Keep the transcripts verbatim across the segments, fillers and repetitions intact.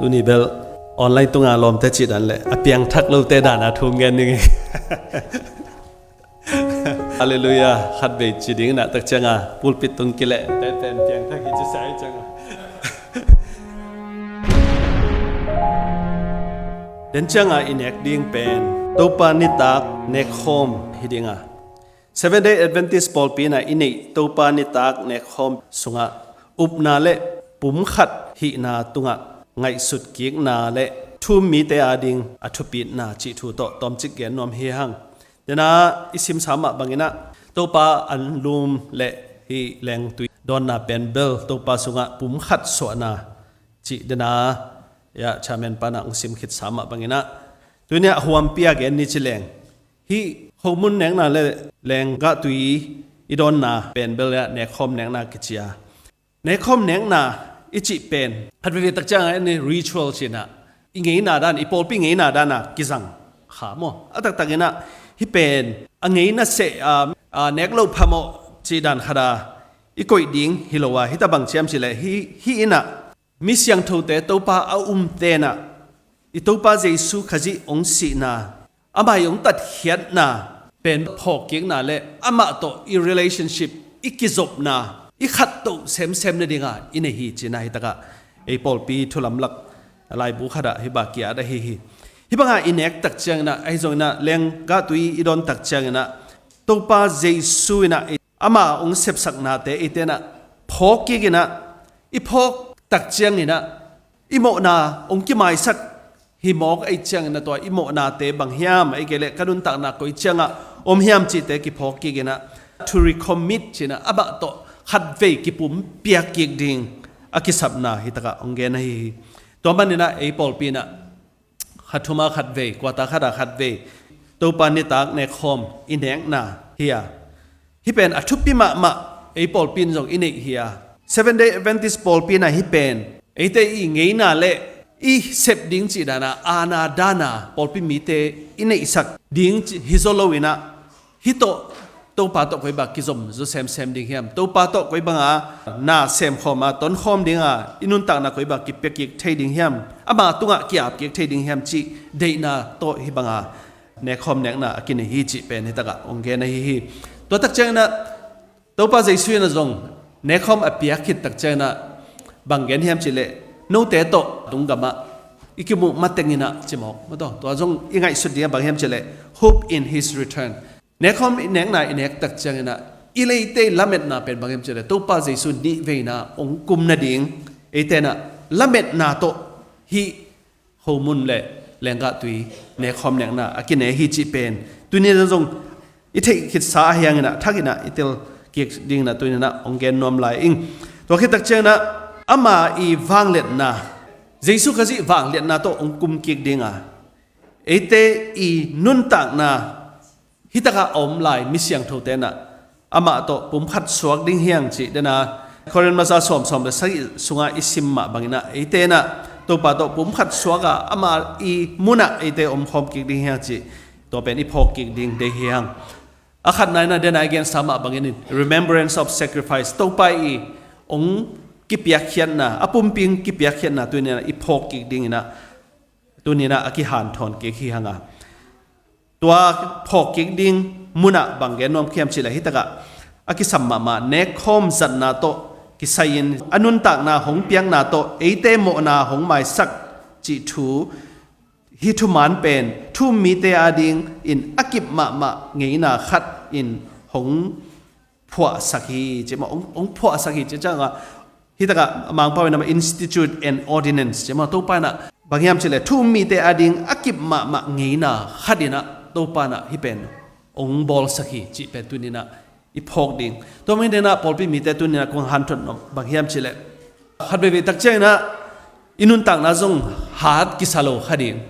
Tuni bel online tunga lawmte cih dan le a piangthak lote dana thu ngen ning hi. Halleluiah. Khatvei ci ding inah tak cianga pulpit tung kileh te pen piangthak hi ci sa hi cianga. Den cianga i nek ding pen Topa nitak nekkhawm hi dinga, Seventh Day Adventist pawlpi inah i neih Topa nitak nekkhawm sungah upna le pumkhat hihna tungah ngaihsut kikna le thu-um mite ading a thupitna cih thu tawh tawmcik gen nuam hi hang. Dena i simsa mah banginah Topa anlum le hih lengtui dawnna pen bel Topa sungah pumkhat suahna cih dena, ya, chairman pana hong sim khitsa mah banginah tuni a huampi a gen ni ci leng, hih khomun nekna le lenggah tui i dawnna pen bel, ya, nekkhawm nekna kici a. Nekkhawm nekna i cih pen khat veivei tak ciangah ni ritual cinah i ngeina dan, i pawlpi ngeina dana kizang kha maw? A taktakinah hih pen a ngeina seh a, a nek loh phamawh cih dan khata i koih ding hi lo a, hita bang ciam cileh hih, hih inah mi siangthote Topa a um tenah i Topa Jesu Khazih hong sihna, amah i hong tatkhiatna pen phawkkikna le amah tawh i relationship, i kizopna, i khattoh semsem nadinga i nei hi cina hitakah ei pawlpi thulamlak laibu khatah hih bang kiat ahi hi. Hih banga i nek tak cianginah, ahi zonginah lenggah tui i dawn tak cianginah Topa Jesu inah ama hong sepsaknate eite inah phawk kikinah, i phawk tak cianginah i mawhna hong kimaisak hi mawk ahih cianginah tua i mawhnate bang hiam, ahih kei leh ka nuntakna koi ciangah om hiam cihte kiphawk kikinah, to recommit cinah amah tawh khatvei kipumpiak kik ding a kisapna hitakah hong gen ahi hi. Tua maninah ei pawlpi inah khat thuma khatvei, quarter khata khatvei Topa nitak nekkhawm i nekna hi a, hih pen a thupi mahmah, ei pawlpi in zong i neih hi a. Seventh Day Adventist pawlpi inah hih pen eite i ngeina le i sep ding cih dana, aana dana pawlpi mite i neihsak ding ci hi zaw loinah, hih tawh Topa tawh koi bang kizom zaw semsem ding hiam? Topa tawh koi banga na semkhawma tonkhawm dinga i nuntakna koi bang kipiakik thei ding hiam? Ama tungah ki-apkik thei ding hiam cih deihna tawh hih banga nekkhawm nekna a kinei hi cih pen hitakah hong gen ahi hi. Tua tak cianginah Topa Jesu inah zong nekkhawm a piak khit tak cianginah bang gen hiam cihleh, note tawh tunggamah i kimuh matenginah cimawk maw, tua zong i ngaihsut dingah bang hiam cihleh, hope in his return. Nekkhawm i nekna i nek tak cianginah i leite i lametna pen bang hiam cihleh Topa Jesu nihveina hong kum nading eite inah lametna tawh hih khomun le lenggah tui nekkhawm nekna a kinei hi cih pen tuninah zong i theih khitsa ahi hanginah thakinah i tel kik dinginah tuninah hong gen nuam lai ing. Tua khit tak cianginah ama i vangliatna, Jesu Khazih vangliatna tawh hong kum kik dinga, eite i nuntakna hitakah a om lai mi siangthote inah amah tawh pumkhat suak ding hiang cih dena, Korin masa sawm, sawm le sagih sungah i sim mah banginah eite inah Topa tawh pumkhat suaka ama i munah eite omkhawm kik ding hiang cih tua pen i phawk kik ding deih hi hang. A khatna inah dena i gensa mah bangin in remembrance of sacrifice, Topa i hong kipiakkhiatna, a pumpi hong kipiakkhiatna tuninah i phawk kik dinginah tuninah a kihanthawn kik hi hanga. Tua phawk kik ding munah bang gen nuam hiam cihleh hitakah a kisam mahmah nekkhawm zatna tawh kisai-in a nuntakna hong piakna tawh eite mawhna hong maisak cih thu, hih thuman pen thu-um mite adingin a kip mahmah ngeina khat in hong phuahsak hi ci maw, hong, hong phuahsak hi ci ciangah hitakah a Mangpau inah institute and ordinance ci maw, Topa inah bang hiam cihleh thu-um mite ading a kip mahmah ngeina khat inah Topa inah hih pen hong bawlsak hi cih pen tuninah i phawk ding. Tua manin inah pawlpi mite tuninah kong hanthawn nuam bang hiam cihleh khat veivei tak cianginah i nuntakna zong hat kisa lo kha ding.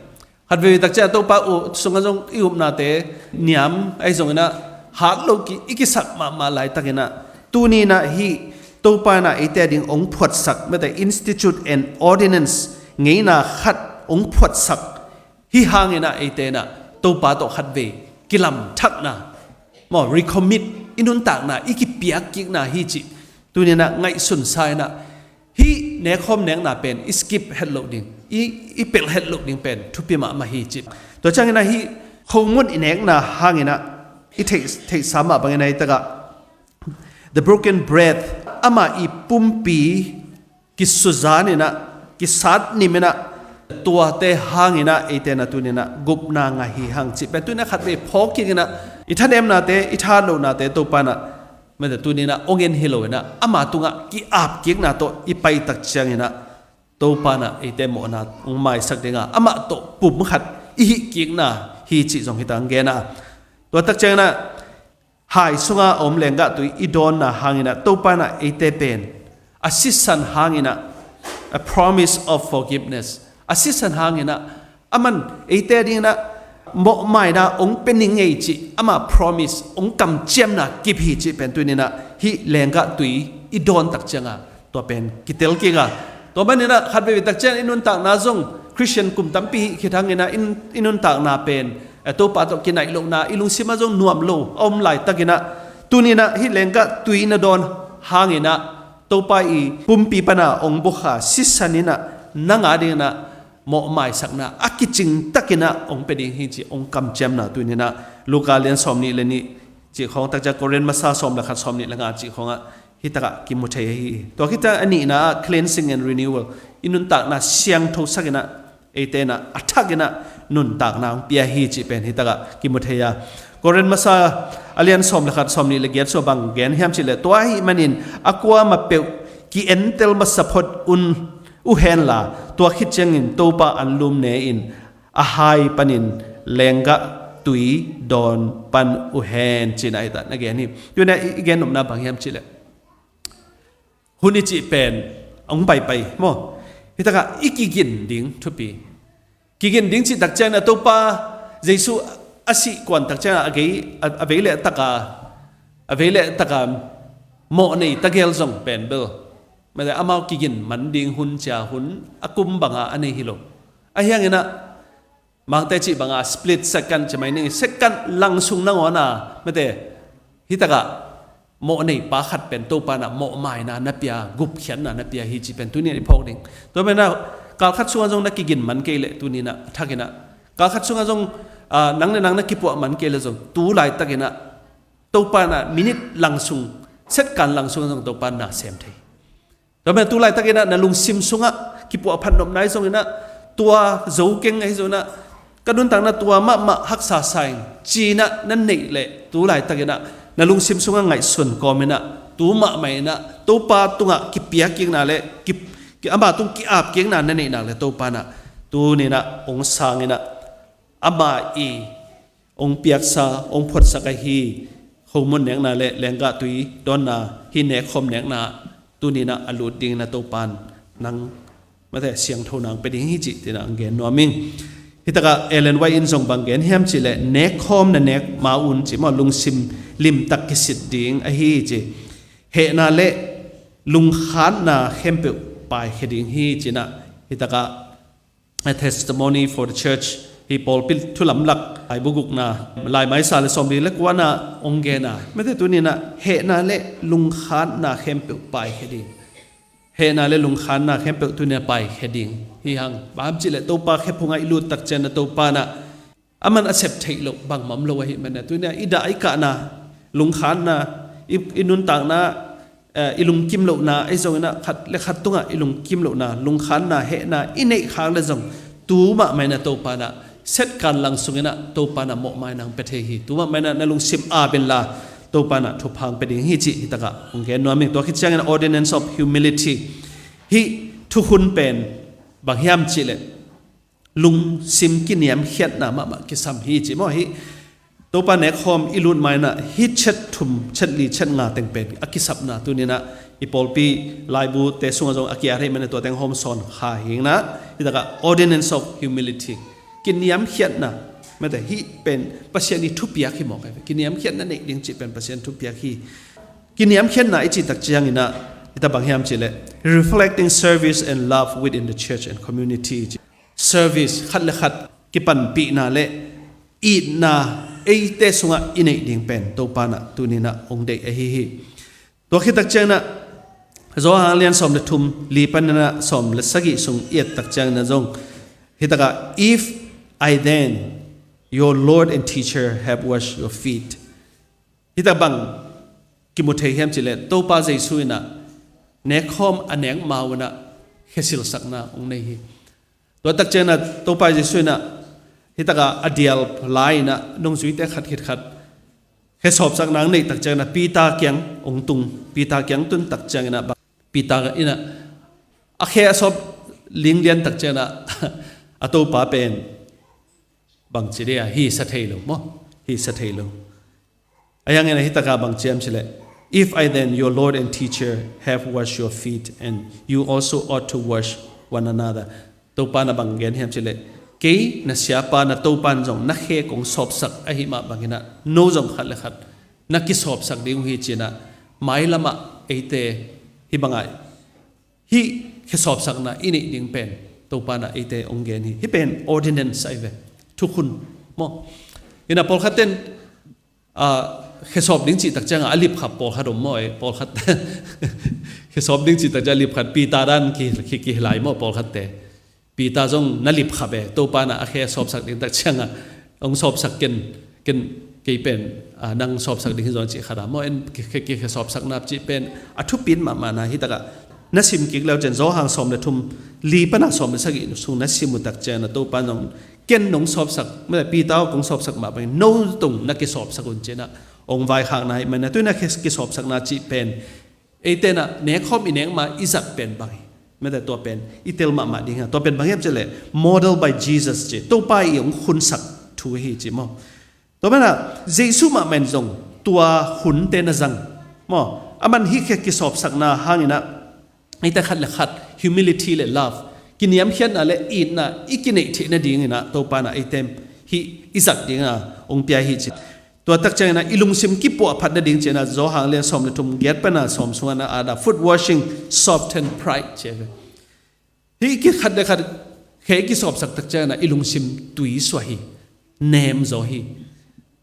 Khat veivei tak ciang Topa uh sungah zong i upnate niam ahi zonginah hat lo ki, i kisak mahmah laitakinah tuninah hih Topa inah eite ading hong phuatsak mete institute and ordinance ngeina khat hong phuatsak hi hanginah eite inah Topa tawh khatvei kilamthakna maw, recommit, i nuntakna i kipiak kikna hi cih tuninah ngaihsunsa inah Hih nekkhawm nekna pen i skip het loh ding, i, i pelh het loh ding pen thupi mahmah hi ci. Tua ciangin ah hih khomun i nekna hangin ah i theih, theihsa mah bangin ah hih takah the broken bread, amah i pumpi kisuzan in ah, kisat nim in ah, tuate hangin ah eite in ah tuni in ah gupna ngah hi hang cih pen tuni in ah khatvei phawk kik in ah, i thanemnate, i thahat lohnate Topa in ah, mate, tuni in ah hong en hi lo in ah, ama tungah ki-ap kikna tawh i pai tak ciangin ah Topa in ah eite mawhna hong maisak ding a, amah tawh pum khat i hih kikna hi cih zong hih tak hong gen a. Tua tak ciangin ah hai sunga a om lenggah tui i dawnna hangin ah Topa in ah eite pen a sisan hangin ah, a promise of forgiveness, a sisan hangin ah aman eite adingin ah mawhmaina hong pia ning ei cih ama promise, hong kamciamna kip hi cih pen tuni in ah hih lenggah tui i dawn tak cianga tua pen kitel kik a. Tua manin ah khat veivei tak ciang i nuntakna zong Khristian kum tampi hih khit hangin ah i, i nuntakna pen, eh, Topa tawh kinaih lohna, i lungsim ah zong nuam lo a om laitakin ah, tuni in ah hih lenggah tui na dawn hangin ah Topa i pumpi pana hong bukha sisan in ah nang adingin ah mawhmaisakna a kicing takin ah hong pia ding hi cih hong kamciamna tuni in ah Luka lian sawmnih le nih cih khawng, tak ciang Korin masa sawm le khat, sawmnih le nga cih khawngah hih takah kimu thei ahi hi. Tua khit ciang a nihna ah cleansing and renewal, i nuntakna siangtho sakin ah eite in ah a thakin ah nuntakna hong pia hi cih pen hih takah kimu thei a. Korin masa a lian sawm le khat, sawmnih le giat sungah bang gen hiam cih leh, tua ahih manin a kuamah peuh ki-entel masa phot un uh henla, tua khit ciangin Topa anlum ne-in a hai panin lenggah tui dawn pan uh hen, ci-in ah hih takah na gen hi. Tuni in ah i, i gen nopna bang hiam cih leh, hun i cih pen hong paipai maw? Hih takah i kigin ding thupi. Kigin ding cih tak ciangin ah Topa Jesu a sih kuan tak ciangin ah a gei, a, a vei le a taka, a vei le a taka mawh nei ta gel zong pen bel, mate, amau kigin man ding hun cia hun a kum banga a nei hi lo. Ahi hangin ah Mangte cih banga split second ci mai ning, second lang sung nangawn a, mate, hih takah mawh nei pa khat pen Topa in ah mawhmaina na pia, gupkhiatna na pia hi cih pen tuni in ah i phawk ding. Tua pen ah kal khat sungah zong na kigin man kei leh tuni in ah a thakin ah, kal khat sungah zong, ah, nang le nang na kipuah man kei leh zong tu laitakin ah Topa in ah minute lang sung, second lang sungah zong Topa in na sem thei. Tua pen tu laitakin ah na lungsim sungah kipuahphat nopna ahi zongin ah, tua zo keng ahi zongin ah, ka nuntakna tua mahmah haksa sa ing ci-in ah na neih leh tu laitakin ah na lungsim sungah ngaihsun kawmin ah, tu mahmah in ah Topa tungah kipiak kikna le ki, ki, ama tung ki-ap kikna na neih nak leh Topa in ah tuni in ah hong sang in ah, ama i hong piaksa, hong phuatsak ahi khomun nekna le lenggah tui dawnna, hih nekkhawm nekna tuni in ah a lut dingin ah Topa in nang, mate, siangtho nang pia ding hi cih tuni in ah hong gen nuam ing. Hih takah Ellen White in zong bang gen hiam cih leh, nekkhawm na nek ma un ci maw, lungsim limtak kisit ding ahi ci. Hehna le lungkhanna khempeuh paikhia ding hi ci-in ah hih takah A Testimony for the Church, hih pawlpi thu lamlak, laibu gukna, laimaisa le sawmli le kuana hong gen a, mate, tuni in ah hehna le lungkhanna khempeuh paikhia ding. Hehna le lungkhanna khempeuh tuni in ah paikhia ding hi hang. Bang hang hiam cih leh Topa khephungah i lut tak ciangin ah Topa in ah aman a sep theih loh bangmah om lo ahih manin ah, tuni in ah i dah i kahna, lungkhanna, i, i nuntakna, eh, i lungkim lohna ahi zongin ah, khat le khat tungah i lungkim lohna, lungkhanna, hehna i neih khak leh zong, tu mahmah in ah Topa in ah, second lang sungin ah Topa in ah mawhmaina hong pia thei hi. Tu mahmah in ah na lungsim ap inla, Topa in ah thupha hong pia ding hi cih hih takah hong gen nuam ing. Tua khit ciangin ordinance of humility, hih thukhun pen bang hiam cih leh, lungsim kiniamkhiatna mahmah kisam hi ci maw. Hih Topa nekkhawm i lut ma-in ah hih chet thum, chet li, chet nga teng pen a kisapna, tuni in ah i pawlpi laibute sungah zong a ki-at ahih manin tua teng hawm sawn kha hi ing. Hih takah ordinance of humility, kiniamkhiatna, mate, hih pen Pasian i thupiak hi mawk hi. Kiniamkhiatna neih ding cih pen Pasian thupiak hi. Kiniamkhiatna i cih tak ciangin ah, hih takah bang hiam cih leh, reflecting service and love within the church and community. Service, khat le khat kipanpihna le itna eite sungah i neih ding pen Topa in ah tuni in ah hong deih ahi hi. Tua khit tak ciangin ah Johan lian sawm le thum, li panin a sawm le sagih sung i et tak ciangin a zong, hi takah, "If I then, your Lord and teacher, have washed your feet." Hi tak bang kimu thei hiam cih leh Topa Jesu in a nekkhawm a nek ma un a khesilsakna hong nei hi. Tua tak ciangin a Topa Jesu in a hi takah a dial lai in a nungzuite khat khit khat khesawpsakna hong neih tak ciangin a Peter kiang hong tung, Peter kiang tun tak ciangin a bang, Peter in a a khe a sawp linglian tak ciangin a a Topa pen bangci dia, hi sa thei lo maw? Hi sa thei lo. A hi hangin a hi takah bang ci hiam cih leh, "If I then, your Lord and teacher, have washed your feet, and you also ought to wash one another." Topa in a bang gen hiam cih leh, "Kei na siapa na Topa in zong na khe kong sawpsak ahih mah bangin a no zong khat le khat na kisawpsak ding uh hi," ci-in a mailam ah eite hi bangah hih khesawpsakna i neih ding pen Topa in a eite hong gen hi. Hih pen ordinance ahi ve, thukhun maw? In a pawlkhat ten a, khesawp ding cih tak ciangin a lipkhap pawlkhat om maw, eh, pawlkhat. Khesawp ding cih tak ciangin a lipkhap, Peter dan ki, ki, ki lai maw, pawlkhatte. Peter zong na lipkhap e, Topa in a khe sawpsak ding tak ciangin a hong sawpsak ken, ken kei pen, a, nang sawpsak ding hi zong cih khat a maw, en ki, ki, ki, khesawpsakna cih pen a thupi mahmahna hi takah na sim kik leu cin Johan sawm le thum, li panin a sawm le sagih sung na sim uh tak ciangin a Topa in zong ken nong sawpsak, mah Peter aw kong sawpsak mah bangin no tung na kisawpsak un ci-in a hong vaikhakna hi. Mah in a tu-in a khe, kisawpsakna cih pen eite in a nekkhawm i nek ma i zat pen bang hi. Mah tua pen i tel mahmah ding hi. Tua pen bang hiam cih leh model by Jesus ci, Topa i hong khunsak thu hi ci maw? Tua manin a Jesu mahmah in zong tua hunte na zang maw? Aman hih khe kisawpsakna hangin a eite khat le khat humility le love, kiniamkhiatna le itna i kineih theih nadingin a Topa in a eite hih i zat dingin a hong pia hi ci. Tua tak ciangin a i lungsim kipuahphat nading ci-in a Johan lian sawm le thum, giat panin a sawm sungah na at a, "Foot washing soften pride," ci a ve. Hih ki khat le khat khe i kisawpsak tak ciangin a i lungsim tui suah hi, nem zaw hi.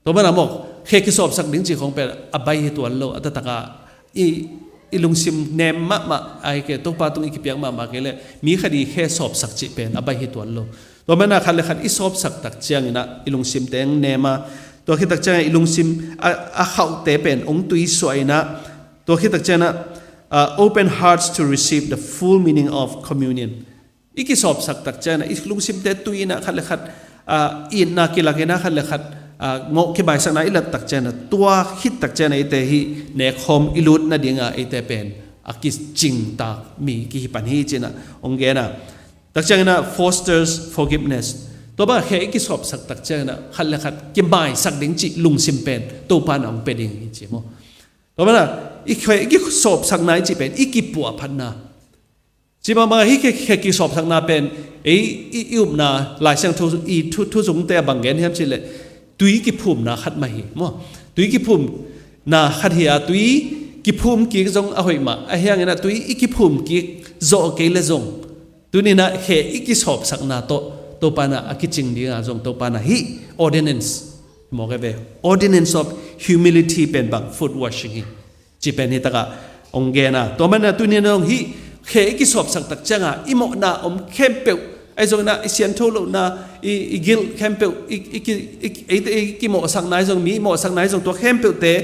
Tua manin a maw, khe kisawpsak ding cih khawng pen a bai hi tuan lo, a taktak a i, i lungsim nem mahmah, ahih kei leh Topa tung i kipiak mahmah kei leh mi khat i khe sawpsak cih pen a bai hi tuan lo. Tua manin a khat le khat i sawpsak tak ciangin a i lungsim teng nem a, tua khit tak ciangin a i lungsim a, a khauhte pen hong tui suah in a, tua khit tak ciangin a, uh, open hearts to receive the full meaning of communion. I kisawpsak tak ciangin a i lungsimte tui in a khat le khat, ah, itna kilak in a khat le khat, ah, ngawh kimaisakna i lat tak ciangin a tua khit tak ciangin a eite hih nekkhawm i lut nading a eite pen a kicingtak mi kihi pan hi ci-in a hong gen a. Tak ciangin a fosters forgiveness. Tua bang a khe i kisawpsak tak ciangin a khat le khat kimaisak ding cih lungsim pen Topa in a hong pia ding hi ci maw? Tua manin a i khe i kisawpsakna i cih pen i kipuahphatna. Ci mahmah hih khe, khe kisawpsakna pen ei i, i upna Lai Siangtho i thu, thu zungte a bang gen hiam cih leh tui kiphumna khat mah hi maw? Tui kiphumna khat hi a, tui kiphum kik zong a hoih mah, a hi hangin a tui i kiphum kik zawh kei leh zong tuni in a khe i kisawpsakna tawh Topa in a a kicing ding a zong Topa in a hih ordinance, mawk e ve, ordinance of humility pen bang foot washing hi. Cih pen hih takah hong gen a. Tua manin a tuni in a zong hih khe i kisawpsak tak ciangin a i mawhna om khempeuh, ahi zongin a i siangtho lohna, i, i guilt khempeuh, i, i, ki, i, i, i kimawhsakna ahi zong, mi mawhsakna ahi zong, tua khempeuhte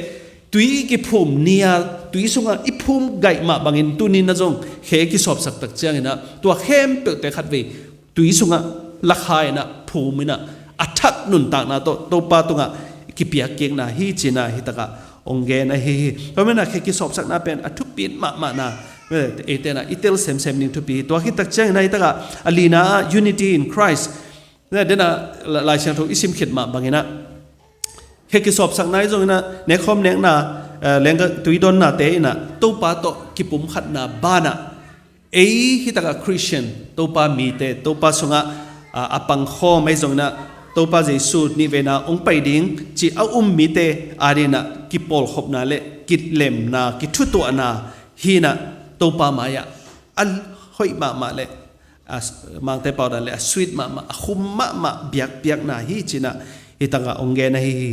tui i kiphum ni a, tui sungah i phum gaih mah bangin tuni in a zong khe i kisawpsak tak ciangin a tua khempeuhte khatvei tui sungah lakha in a phum in a, a thak nuntakna tawh Topa tungah kipiak kikna hi ci-in a hih takah hong gen ahi hi. Tua manin a khe kisawpsakna pen a thupi mahmahna, eite in a i tel semsem ding thupi hi. Tua khit tak ciangin a hih takah a lina ah unity in Christ. Na den a Lai Siangtho i sim khit mah bangin a khe kisawpsakna ahi zongin a nekkhawm nekna, eh, lengga tuidawnnate in a Topa tawh kipumkhatna banah ei hih takah Christian, Topa mite, Topa sungah, ah, a pangkhawm ahi zongin a Topa Jesu nihveina hong pai ding cih a um mite adingin a kipawlkhopna le kitlemna, kithutuahna hi in a Topa mai-ah a hoih mahmah le a s-, Mangte pau dan le a sweet mahmah, a khum mahmah biakpiakna hi ci-in a hih takah hong gen ahi hi.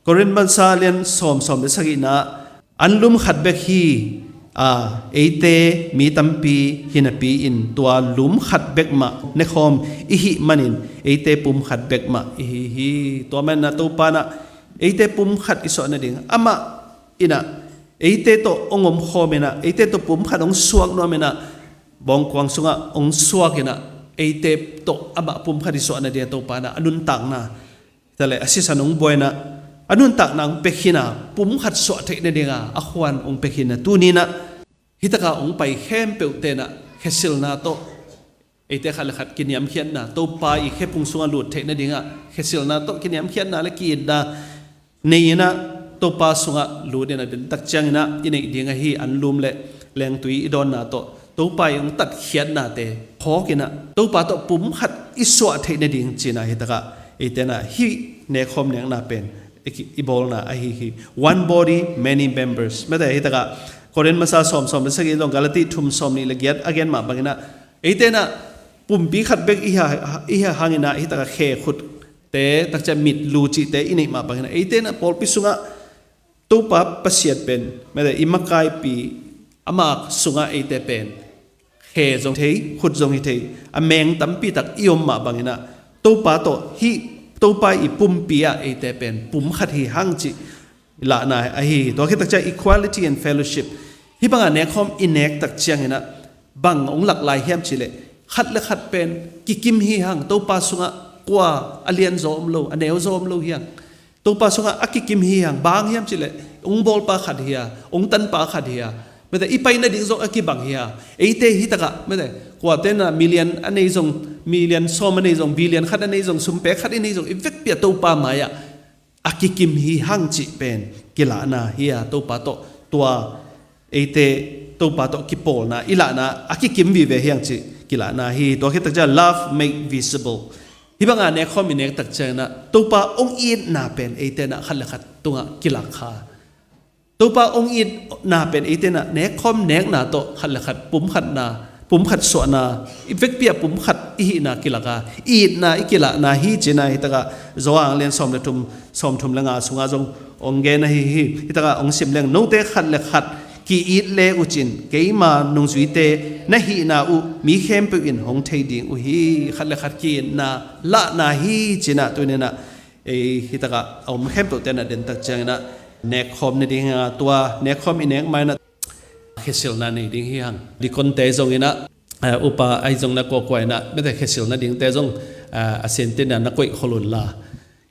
Korin bansa lian sawm, sawm le sagihna, anlum khat bek hi, A, eite mi tampi hinapi in tua lum khat bek mah nekhawm i hih manin eite pum khat bek mah i hi hi. Tua manin ah Topa in ah eite pum khat i suah nading, amah in ah eite tawh hong omkhawm in ah, eite tawh pum khat hong suak nuam in ah, bawngkuang sungah hong suak in ah, eite tawh amah pum khat i suah nading ah Topa in ah a nuntakna, tua leh a sisan hong buai in ah, a nuntakna hong pia khin a, pum khat suah theih nading a a khuan hong pia khin a, tuni in ah hih tak a hong pai khempeuhte in ah khesilna tawh eite khat le khat kiniamkhiatna, Topa i khephung sungah lut theih nading ah khesilna tawh kiniamkhiatna le ki-itna nei in ah Topa sungah lut in ah, den tak ciangin ah i neih ding ahi anlum le lengtui i dawnna tawh Topa i hong tatkhiatnate phawk in ah Topa tawh pum khat i suah theih nading ci in ah hih tak a eite in ah hih nekhawm nekna pen i ki-, i bawlna ahi hi. One body, many members. Mate hih tak a Korin masa sawm, sawm le sagih zong, Galati thum, sawm nih le giat a gen mah bangin ah eite in ah pumpi khat bek i hi a, i hi a hangin ah hih tak a khe, khutte, tak ciang mit, lu cihte i neih mah bangin ah eite in ah pawlpi sungah Topa Pasian pen, mate, i makaipi, ama sungah eite pen khe zong thei, khut zong hi thei, a meng tampi tak i om mah bangin ah Topa tawh hih, Topa i pumpi ah eite pen pum khat hi hang cih lahna ahi hi. Tua khit tak ciang equality and fellowship. Hih bang a nekhawm i nek tak ciangin ah bang hong lak lai hiam cih leh, khat le khat pen kikim hi hang. Topa sungah kua a lianzaw om lo, a neuzaw om lo hi hang. Topa sungah a kikim hi hang. Bang hang hiam cih leh, hong bawlpa khat hi a, hong tanpa khat hi a, mate, i pai nading zong a kibang hi a. Eite hih tak a, mate, kuate in ah million a nei zong, million sawm a nei zong, billion khat a nei zong, sum pek khat i nei zong, i vekpi ah Topa mai-ah a kikim hi hang cih pen kilahna hi a, Topa tawh tua eite Topa tawh kipawlna i lahna a kikim vive hi hang cih kilahna hi. Tua khit tak ciang love made visible. Hih bang a nekhawm i nek tak ciangin ah Topa hong itna pen eite in ah khat le khat tungah kilak kha. Topa hong itna pen eite in ah nekhawm nekna tawh khat le khat pum khatna, pum khat suahna, i vekpi ah pum khat i hihna kilak a, i itna i kilahna hi ci in ah hih tak a Johan lian sawm le thum, sawm thum le nga sungah zong hong gen ahi hi. Hih tak a hong sim leng, note khat le khat ki-it le uh cin, keima nungzuite na hihna uh mi khempeuh in hong thei ding uh hi. Khat le khat ki-itna lahna hi ci in ah tuni in ah ei hih tak a a om khempeuhte in ah den tak ciangin ah nekkhawm nading hi hang a, tua nekkhawm i nek ma-in ah khesilna nei ding hi hang. Deaconte zong in ah, eh, upa ahi zong in ah kuakua in ah, mate, khesil nadingte zong, eh, a sintin ah na koih khol un la.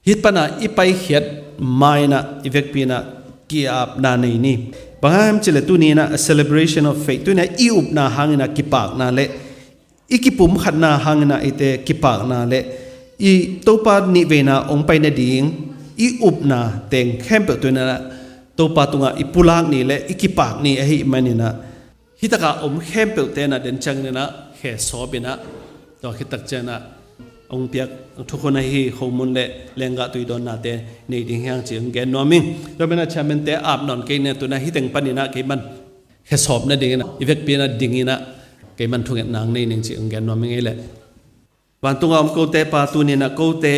Hih pan a i paikhiat ma-in ah i vekpi in ah ki-apna nei ni. Bang hang hiam cih leh tuni in ah a celebration of faith, tuni in ah i upna hangin ah kipakna le i kipumkhatna hangin ah eite kipakna le i Topa nihveina hong pai nading i upna teng khempeuh tuni in ah Topa tungah i pulak ni le i kipak ni ahih manin ah hih tak a om khempeuhte in ah den ciangin ah khe sawp in ah, tua khit tak ciangin ah hong piak thukhun ahi khomun le lenggah tuidawnnate nei ding hi hang ci hong gen nuam ing. Tua manin ah chairman-te ap nawn kei ni, tuni in ah hih teng panin ah kei man khe sawp nadingin ah i vekpi in ah dingin ah kei man thungetna hong nei ning ci hong gen nuam ing ei leh. Vantung a om kote Pa, tuni in ah kote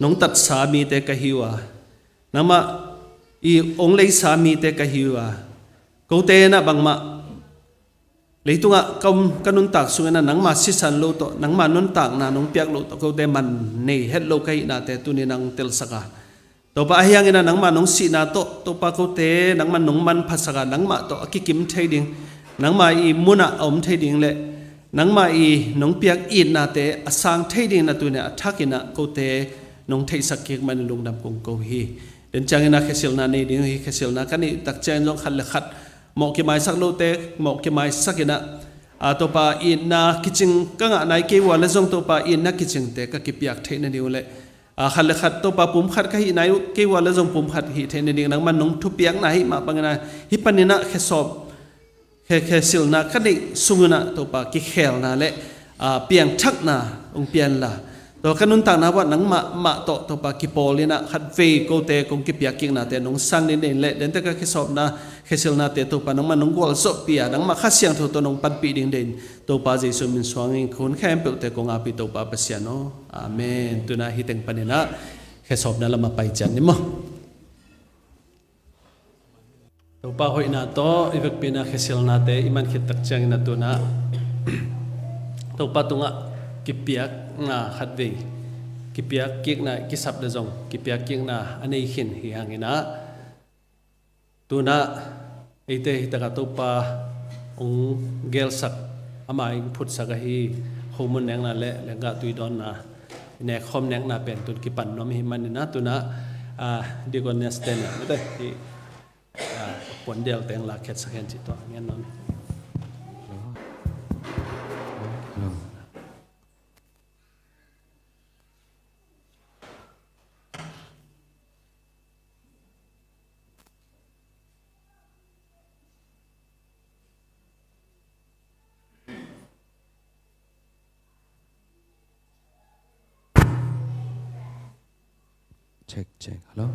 nong tatsa mite ka hi uh a, nangmah i hong leisa mite ka hi uh a, kote in ah bangmah leitungah ka om, ka nuntak sungin ah nangmah sisan lo tawh, nangmah nuntakna nong piak lo tawh kote man nei het lo ka hihnate tuni in ah hong telsak a, Topa, ahi hangin ah nangmah nong sihna tawh Topa kote nangmah nong manphasak a, nangmah tawh a kikim thei ding, nangmah i munah a om thei ding le nangmah i nong piak itnate a sang thei dingin ah tuni in ah a thakin ah kote nong theihsak kik manin lungdam kong ko hi. Den ciangin ah khesilna nei ding hi, khesilna ka neih tak ciangin zong khat le khat mawh kimaisak lote mawh kimaisak in ah, a, Topa, itna kicing ka ngah nai kei uh a leh zong Topa, itna kicingte ka kipiak theih nading uh le, a, khat le khat Topa pum khat ka hih nai uh kei uh a leh zong pum khat hih theih nading nangman nong thupiakna ahih mah bangin ah hih panin ah khe sawp, khe, khesilna ka neih sungin ah Topa kikhelna le, a, piangthakna hong pia in la. Tua ka nuntakna uah nangmah mah tawh Topa kipawl in ah khatvei kote kong kipiak kiknate nong sang ding deih in le, dente ka khe sawpna khesilnate Topa nangmah nong gualzawhpih a, nangmah Kha Siangtho tawh nong panpih ding deih in Topa Jesu min suangin ka hun khempeuhte kong ap hi Topa Pasian aw. Amen. Tuni in ah hih teng panin ah khe sawpna lamah pai ciat ni maw. Topa hoihna tawh i vekpi-in ah khesilnate i man khit tak ciangin ah tu-in ah Topa tungah kipiakna khatvei, kipiak kikna kisap le zong kipiak kikna a nei khin hi hangin ah tu-in ah eite hi takah Topa hong gelsak, amah in phutsak ahi khomun nekna le lenggah tui dawnna, nekkhawm nekna pen tu-in kipan nuam hi manin ah tu-in ah, ah, deaconess te in ah, mate, hi, ah, puan dial teng lakkhiatsak hen cih tua ngen nuam hi. Check, check. Hello?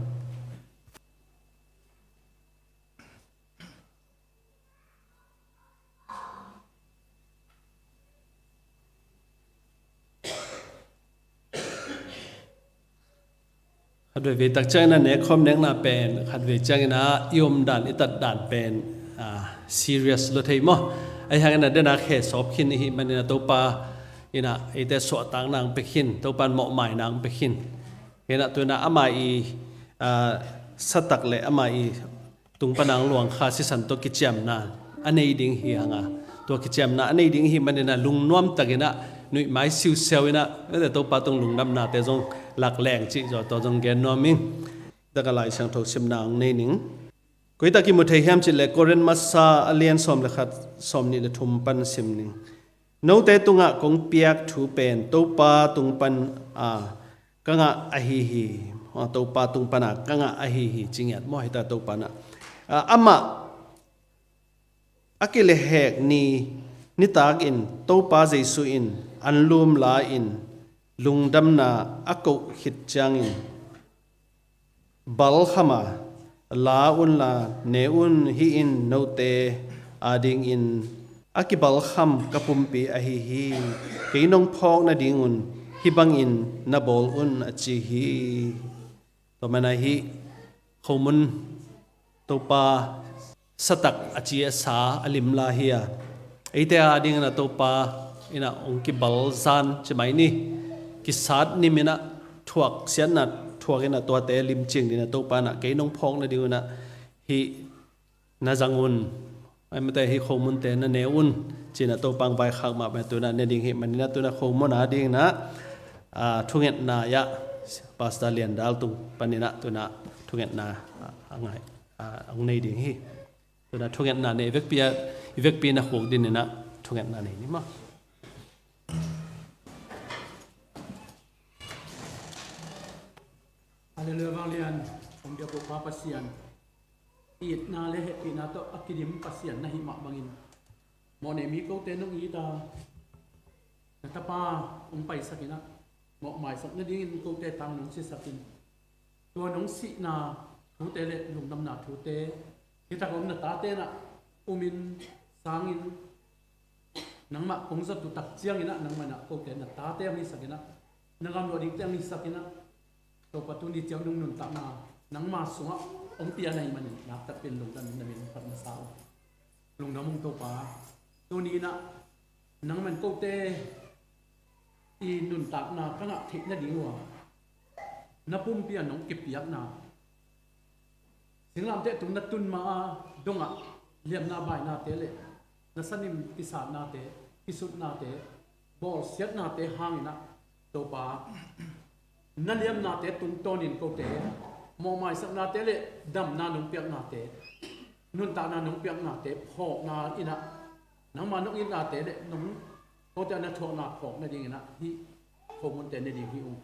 Khatvei vei tak ciangin ah nekkhawm nekna pen, khatvei ciangin ah i omdan, i tatdan pen, ah, serious lua thei maw? Ahi hangin ah den ah khe sawp khin i hih manin ah Topa in ah eite suahtakna hong pia khin, Topa in mawhmaina hong pia khin. Hi-in ah tu-in ah amah i, ah, satak le amah i tung pan a hong luang kha sisan tawh kiciamna a nei ding hi hang a, tua kiciamna a nei ding i hih manin ah lungnuam takin ah nuihmai siusiau in ah, mate, Topa tung lungdamnate zong lak leng cih zaw tua zong gen nuam ing. Takah Lai Siangtho simna hong nei ning. Koi tak kimu thei hiam cih leh Korin masa a lian sawm le khat, sawmnih le thum pan sim ning. Note tungah kong piak thu pen Topa tung pan a ka ngah ahi hi. Topa tung pan a ka ngah ahi hi, ci ngiat maw, hi ta Topa in ah. Ah, amah a kilehhek ni, nitakin Topa Jesu in anlum la-in lungdamna a koh khit ciangin, balkham a, la unla ne un, hih in note adingin a kibalkham ka pumpi ahi hi. Kei nong phawk nadingun hih bangin na bawl un, a ci hi. Tua manin ah hih khomun Topa satak a ci a sa a limla hi a, eite adingin ah Topa in ah hong kibal zan ci mai ni. Kisat nim in ah, thuak siatna thuak in ah tuate limcing dingin ah Topa in ah kei nong phawk nadingun ah hih na zang un, ahih mate hih khomunte na ne un, ci-in ah Topa hong vaikhak mah bangin ah tu-in ah ne ding hi manin ah tu-in ah khomun adingin ah, ah, thungetna ah Pastor Lian Dal tung panin ah tu-in ah thungetna, ah, a ngai, ah, hong nei ding hi. Tu-in ah thungetna nei, i vekpi ah, i vekpi na khuk dingin ah thungetna nei ni maw. Halleluiah, vanglian hong biak uh Pa Pasian, itna le hehpihna tawh a kidim Pasian na hih mah bangin, mawhnei mi kote nong it a, na tapa hong paisak in ah, mawhmaisak nadingin kote tang nong sisak in, tua nong sihna thute le lungdamna thute, hi tak a om na tate in ah umin sangin, nangmah kong zat uh tak ciangin ah nangmah in ah kote na tate hong hisak in ah, na gamluah dingte hong hisak in ah, Topa tuni ciang nong nuntakna nangma sungah hong pia na hih manin nakpi takin lungdam in na min phat masa uh. Lungdam ung Topa. Tuni in ah nangmah in kote i nuntakna ka ngah theih nading uh a, na pumpi a nong kipiakna, singlamteh tung na tun ma a dongah liamna bainate le na sanim kisatnate, kisutnate, bawlsiatnate hangin ah Topa, na liamnate tungtawnin kote, mawhmaisaknate le damna nong piaknate, nuntakna nong piaknate phawkna in ah, nangma nong itnate le nong, kote na thuakna phawk nadingin ah hih khomunte ne ding hi ung.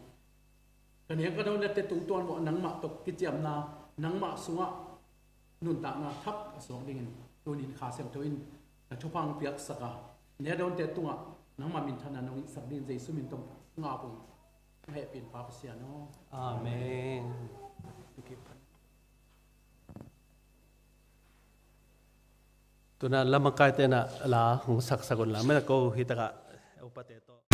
Ka neng ka dawnate tungtawn mawh nangmah tawh kiciamna, nangmah sungah nuntakna thak a suak dingin tunin Kha Siangtho in na thupha hong piaksak a, ne a dawnte tungah nangmah minthanna nong itsak dingin Jesu min tawh hong ap ung. Hehpih in Pa Pasian aw. Amen. Tu-in ah lamakaite in ah la hong saksak un la, mena ko hi takah upate tawh.